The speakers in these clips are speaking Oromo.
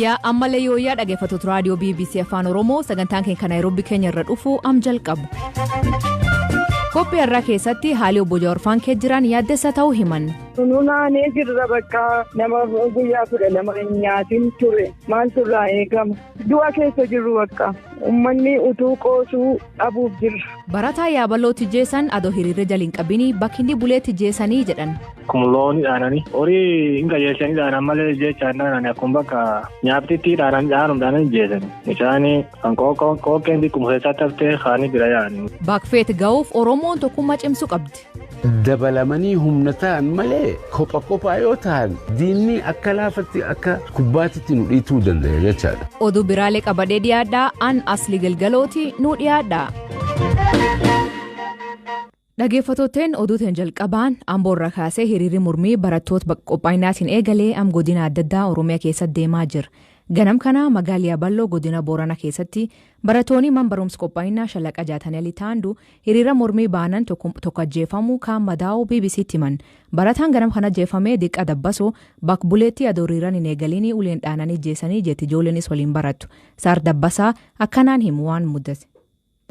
Yaa ammallee yooyyaa dhaggeeffattoota raadiyoo BBC Afaan Oromoo, sagantaan keenya kan Naayiroobii keenya irra dhufu am jalqabu. Qophii har'aa keessatti haalli obbo Jawaar kee jiran yaaddessa ta'uu himan. Nunaanee jirra, bakka nama guyyaa 12 hin nyaatin ture, maaltu irraa eegama? Du'a keessa jirru, bakka uummanni utuu qoosuu dhabuuf jirra. Barataa Yaabalootti jeesan adoo hiriirri jaliin qabini bakki inni buleetti jeesanii jedhan. Akkuma looni dhaananii, horii hin qajeelchanii dhaanan malee jechaan dhaananii, akkuma bakka nyaaptitti dhaanan dhaanum dhaanan jeesani. Mucaan kan qooqqeen xiqquma keessatti haftee kaanii bira yaa'ani. Baakfeet ga'uuf Oromoon tokkummaa cimsuu qabdi. Dabalamanii humna ta'an malee kopha kophaa yoo ta'an diinni akka laafatti akka kubbaatitti nu dhiituu danda'a jechaadha. Oduu biraalee qabadhee dhiyaadhaa, an Asli Galgalooti, nu dhiyaadhaa. Dhaggeeffattootni, oduutiin jalqabaan Amboorra kaasee hiriirri mormii barattoota qophaa'inaatiin eegalee am godina adda addaa Oromiyaa keessatti deemaa jira. Ganam kana magaalaa Yaaballoo, godina Boorana keessatti barattoonni man barumsa qophaa'inaa Shalaqa Jaatanii Taandu hiriira mormii baanan tokko ajjeefamuu, kaan madaa'uu BBCtti himan. Barataan ganam kana ajjeefamee Diqqa Dabbasoo bakka buleetti adoo hiriiraan hin eegalini uleen dhaananii jeessanii jetti ijoolleenis waliin barattu. Saar Dabbasaa akkanaan himu waan muddate.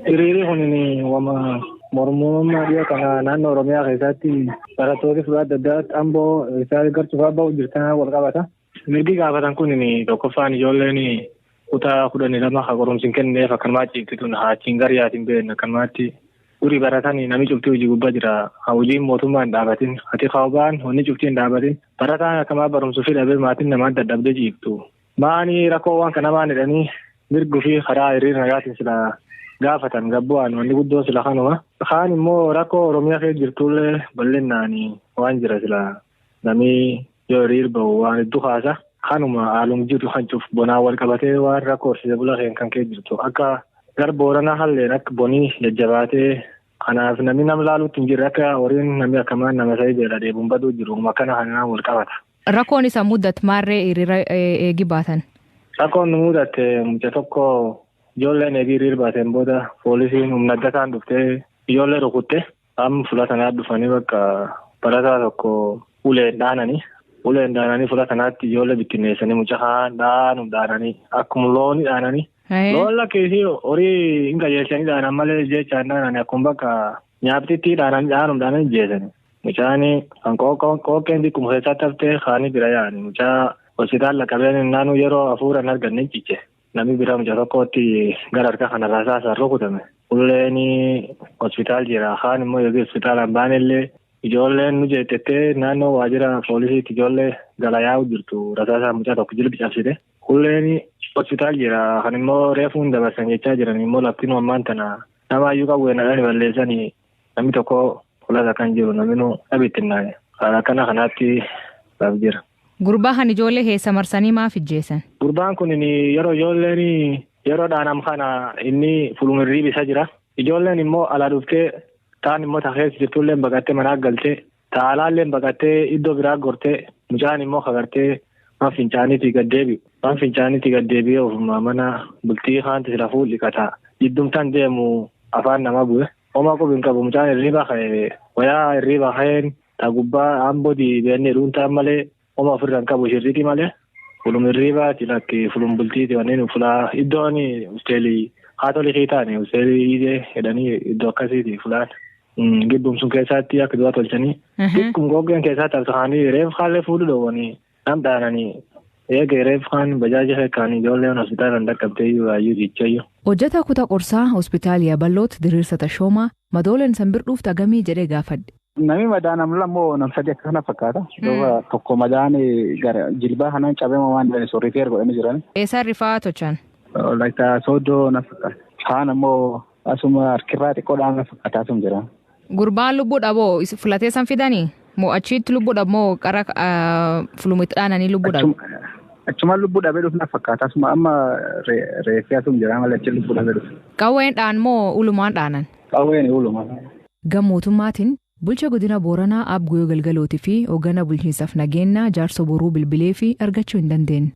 Hiriirri kun wama mormummaa dhiyoo kana naannoo Oromiyaa keessatti barattoonni fuula adda addaatti Amboo isaa gartuufaa bahu jirtan wal qabata. Mirgi gaafatan kun tokkoffaan ijoolleen kutaa 12 kan qorumsi hin kenneef akkanumaa ciibsituun haachiin gariyaatiin beekna, akkanumaatti durii baratanii namni cuftii hojii gubbaa jira. Hojiin mootummaa hin dhaabatin, ati kaa'ubaan wanni cuftii hin dhaabatin, barataan akkamaa barumsuu fi dhabee maatiin namaa dadhabdee ciibtu. Maanii rakkoowwan kana maan jedhanii mirguu fi karaa hiriira nagaatiin sila gaafatan gabbu'aan wanni guddoon sila kanuma. Kaan immoo rakkoo Oromiyaa keessa jirtullee bal'inaan waan jira, sila namni yoo hiriir bahu waan hedduu kaasa. Kanuma haalum jiru kan cuf bonaan wal qabatee waan rakkoo horsiise bulaa kan keessa jirtu akka gar Booranaa halleen akka bonii jajjabaatee, kanaaf namni nama laaluutti hin jirre, akka horiin namni akkamaan nama sa'ii beela deebuun baduu jiru akkana kanaan wal qabata. Rakkoon isa muddat maarree hiriira eegi baatan? Rakkoon nu mudatte, mucaa tokko ijoolleen eegii hiriir baateen booda poolisiin humna adda ta'an dhuftee ijoollee rukutte. Amma fuula sanaa dhufanii bakka barataa tokko uleen dhaananii. Uleen dhaananii fuula sanaatti ijoollee bittinneessanii, mucaa kaan dhaanum dhaananii, akkuma looni dhaananii. Loon lakkeessi horii hin qajeelchanii dhaanan malee jechaan dhaananii, akkuma bakka nyaaptitti dhaanan dhaanum dhaanan jeesani. Mucaan kan qooqqeen xiqquma keessatti haftee kaanii bira yaa'ani. Mucaa hospitaala qabeen naannoo yeroo hafuura hin arganne ciche. Namni bira mucaa tokkotti gara harka kanarraa saasaan rukutame. Ulleen hospitaal jira. Kaan immoo yookiin hospitaalaan baanellee ijoolleen nu jeetettee naannoo waajjira poolisiitti ijoollee gala yaa'u jirtu rasaasaan mucaa tokko jilbi cabsite. Ulleen hospitaal jira. Kan immoo reefuun dabarsan jechaa jiran immoo laftiin ammaan tana namaayyuu qawwee nadhani balleessanii namni tokko fulata kan jiru namni nu dhabittinnaa'e. Akkana kanaatti laaf jira. Gurbaa kan ijoollee keessa marsanii maaf ijjeessan? Gurbaan kun yeroo ijoolleen yeroo dhaanam kana inni fuluma isa jira. Ijoolleen immoo alaa dhuftee, taan immoo ta keessa jirtullee baqattee manaa galtee, taalaallee baqattee iddoo biraa gortee, mucaan immoo kagartee man fincaaniitii gad deebi'u. Man fincaaniitii gad deebi'ee ofuma mana bultii haanti sila fuulli qataa. Jiddumtaan deemu afaan nama bu'e. Homaa qubi hin qabu mucaan, hirriba ka'e, wayaa hirriba ka'een ta gubbaa amboo dibeennee dhuuntaan malee homa ofirra hin qabu, shirriitii malee. Fulum hirribaati lakki fulum bultiiti wanneen fulaa iddoon hosteelii haatolikii taane, hosteelii iidee jedhanii iddoo akkasiiti fulaan. Gibbum sun keessatti akka du'a tolchanii. Xiqqum goggeen keessatti alkaanii reef haallee fuudhu dhoowwanii nam dhaananii eega reef kaan bajaaja fekkaanii ijoolleen hospitaalaan dhaqqabtee iyyuu raayyuu cichayyuu. Hojjetaa kutaa qorsaa hospitaala Yaaballoot Diriirsa Tashoomaa madooleen sanbir dhuuftu hagamii jedhee gaafadhe. Namni madaan amla immoo nam sadi akka kana fakkaata. Duuba tokko madaan gara jilbaa kanaan cabee waan refer godhanii jiran. Eessaan rifaa tolchan? Walaayittaa Sooddoo na fakkaata. Kaan ammoo asuma harkirraa xiqqoodhaan na fakkaata asuma jira. Gurbaan lubbuu dhaboo filatee san fidanii? Moo achitti lubbuu dhabmoo qara fulumitti dhaananii lubbuu dhabu? Achumaan lubbuu dhabee dhufu na fakkaata. Asuma amma reeffee asuma jira malee achi lubbuu dhabee dhufu. Qawween dhaan moo ulumaan dhaanan? Qawween ulumaan. Gam mootummaatiin bulcha godina Booranaa Abguyoo Galgalootii fi hoogganaa bulchiinsaaf nageenyaa Jaarso Boruu bilbilee fi argachuu hin dandeenye.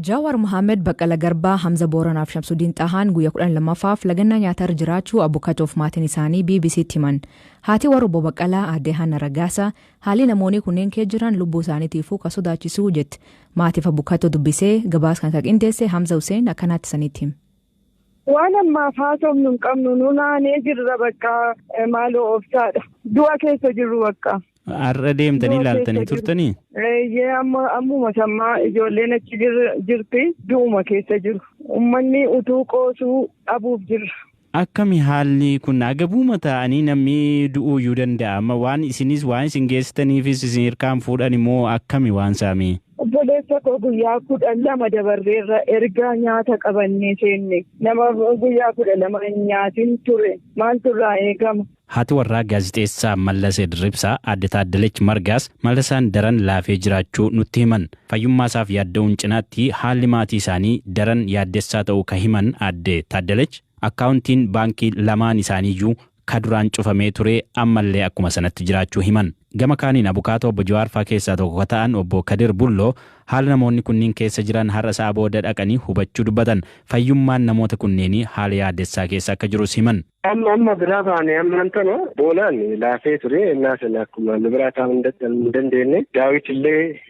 Jawaar Mohaammed, Baqqala Garbaa, Hamza Booranaaf Shamsudiin Xahaan guyyaa 12ffaaf lagannaa nyaatarra jiraachuu abukaatoof maatiin isaanii BBC'tti himan. Haati warra obbo Baqqalaa, Aadde Hanna Raggaasa, haalli namoonni kunneen kee jiran lubbuu isaaniitiifuu kan sodaachisuu jetti. Maatiif abukaatoo dubbisee gabaas kan qindeesse Hamza Hussein akkanaatti sanitti hima. Waan ammaaf haasofnu hin qabnu, nu naanee jirra bakka, maaloo obsaadha. Du'a keessa jirru bakka. Har'a deemtanii ilaaltanii turtanii? Eeyyee, amma ammuma sammaa ijoolleen achi jirti, du'uma keessa jiru. Uummanni utuu qoosuu dhabuuf jirra. Akkami haalli kun? Agabuuma ta'anii namni du'uuyyuu danda'a. Amma waan isinis waan isin geessitaniifis isin hirkaan fuudhan immoo akkami waan saamee? Obboleessa koo guyyaa 12 dabarreerra erga nyaata qabannee seenne. Nama guyyaa 12 nyaatin ture. Maaltu irraa eegama? Haati warraa gaazexeessaa Mallasee Dirribsaa, Aadde Taaddalech Margaas, Mallasaan daran laafee jiraachuu nutti himan. Fayyummaa isaaf yaadda'uun cinaatti haalli maatii isaanii daran yaaddessaa ta'uu ka himan Aadde Taaddalech, akkaawuntiin baankii lamaan isaaniiyyuu ka duraan cufamee ture ammallee akkuma sanatti jiraachuu himan. Gama kaaniin abukaatoo obbo Jawaar faa keessaa tokko ka ta'an obbo Kadir Bulloo haala namoonni kunniin keessa jiran har'a sa'a booda dhaqanii hubachuu dubbatan. Fayyummaan namoota kunneenii haala yaaddessaa keessa akka jirus himan. Amma amma biraa baane. Ammaan tana Boonaan laafee ture, innaa sana akkuma nu biraa taa'uu hin dandeenye. Daawit illee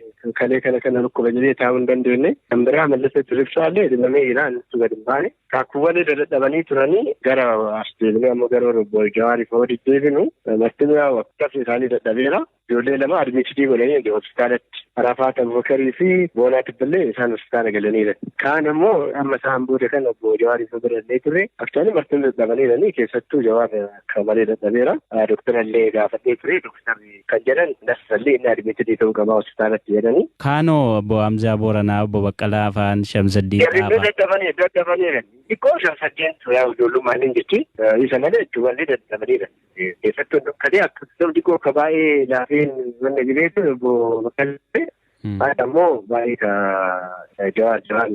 kalee kana kana dhukkuba jedhee taa'uu hin dandeenye. Kan biraa Mallasee Dirribsaa illee dhibamee jira, inni gadi hin baane. Kaakkuuwwan dadhabanii turanii gara as deebinee ammoo gara obbo Jawaarii fa'aa deddeebinu martinuu akkas isaanii dadhabeera. Ijoollee lama admit godhanii hospitaalatti, Arafaat Abubakarii fi Boonaa Tibbillee, isaan hospitaala galaniidha. Kaan ammoo amma isaan booda kan obbo Jawaarii fa'aa bira illee turre, actually martinuu dadhabaniiranii, keessattuu Jawaar akka malee dadhabeera. Doktara illee gaafadhee ture, doktarri kan jedhan nassallee inni admit ta'uu qaba hospitaalatti jedhanii. Kaanoo obbo Hamzaa Booranaa, obbo Baqqalaa fa'aan, Shamsaddii Jarri dadhabanii dadhabaniira. Xiqqoo Shamsaddeen yaa ijoollummaan hin jechi isa malee jechuun dadhabaniira. Keessattuu kadee akka xiqqoo akka baay'ee laafeen wanna jireetu obbo Baqqalaa. Haadha ammoo baay'ee ka Jawaar Jawaar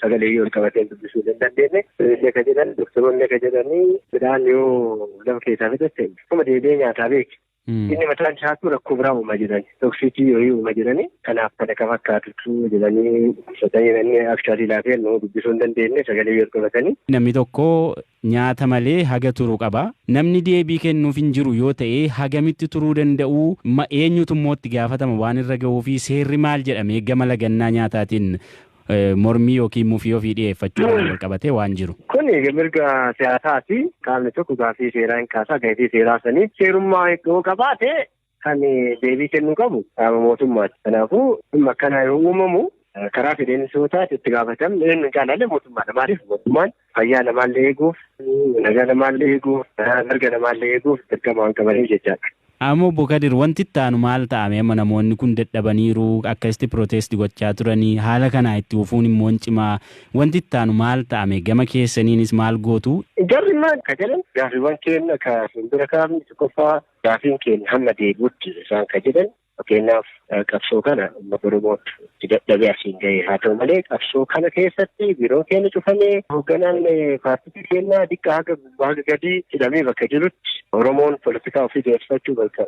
sagalee ol qabatee dubbisuu hin dandeenye. Illee ka jedhan, doktoroonni ka jedhanii, midhaan yoo lafa keessaa fitatte akkuma deebi'ee nyaataa beeki. Inni mataan isaatu rakkoo biraa uumaa jirani. Toxicity wayii uumaa jirani. Kanaaf kana kan fakkaatutu jedhanii dhukkubsatanii jiranii, actually laafee nu dubbisuu hin dandeenye sagalee yoo qabatanii. Namni tokko nyaata malee haga turu qaba. Namni deebii kennuuf hin jiru yoo ta'e hagamitti turuu danda'u? Eenyutu immoo itti gaafatama waan irra gahuu fi seerri maal jedhamee gama lagannaa nyaataatiin mormii yookiin mufii ofii dhiyeeffachuudhaan wal qabatee waan jiru? Kun mirga siyaasaati. Qaamni tokko gaaffii seeraa hin kaasaa, gaaffii seeraa sanii seerummaa yoo qabaate kan deebii kennuu qabu qaama mootummaati. Kanaafuu dhimma akkanaa yoo uumamu karaa fedheen taate itti gaafatamni eenyu caalaallee mootummaadha. Maaliif, mootummaan fayyaa namaallee eeguuf, nagaa namaallee eeguuf, mirga namaallee eeguuf dirqama waan qabaniif jechaadha. Amma obbo Kadir, wanti itti aanu maal ta'ame? Amma namoonni kun dadhabaniiru, akkasitti protest gochaa turanii, haala kanaa itti fufuun immoo cimaa. Wanti itti aanu maal ta'ame? Gama keessaniinis maal gootu? Jarri maal ka jedhan, gaaffiiwwan keenya ka fuuldura kaafni tokkoffaa gaaffiin keenya hamma deebi'utti isaan ka jedhan. Fakkeenyaaf, qabsoo kana uummata Oromootti itti dadhabee asiin ga'e. Haa ta'u malee, qabsoo kana keessatti biiroon keenya cufamee, hoogganaan paartii keenyaa xiqqaa haga gubbaa haga gadii hidhamee bakka jirutti, Oromoon poolitikaa ofii deemsifachuu bakka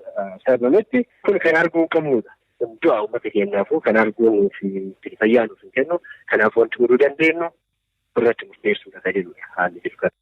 sabametti, kun kan arguu hin qabnudha. Du'a uummata keenyaafuu kan arguu nuuf fayyaa nuuf hin kennu. Kanaaf wanti godhuu dandeenyu irratti murteessuudha kan jedhudha haalli jiru.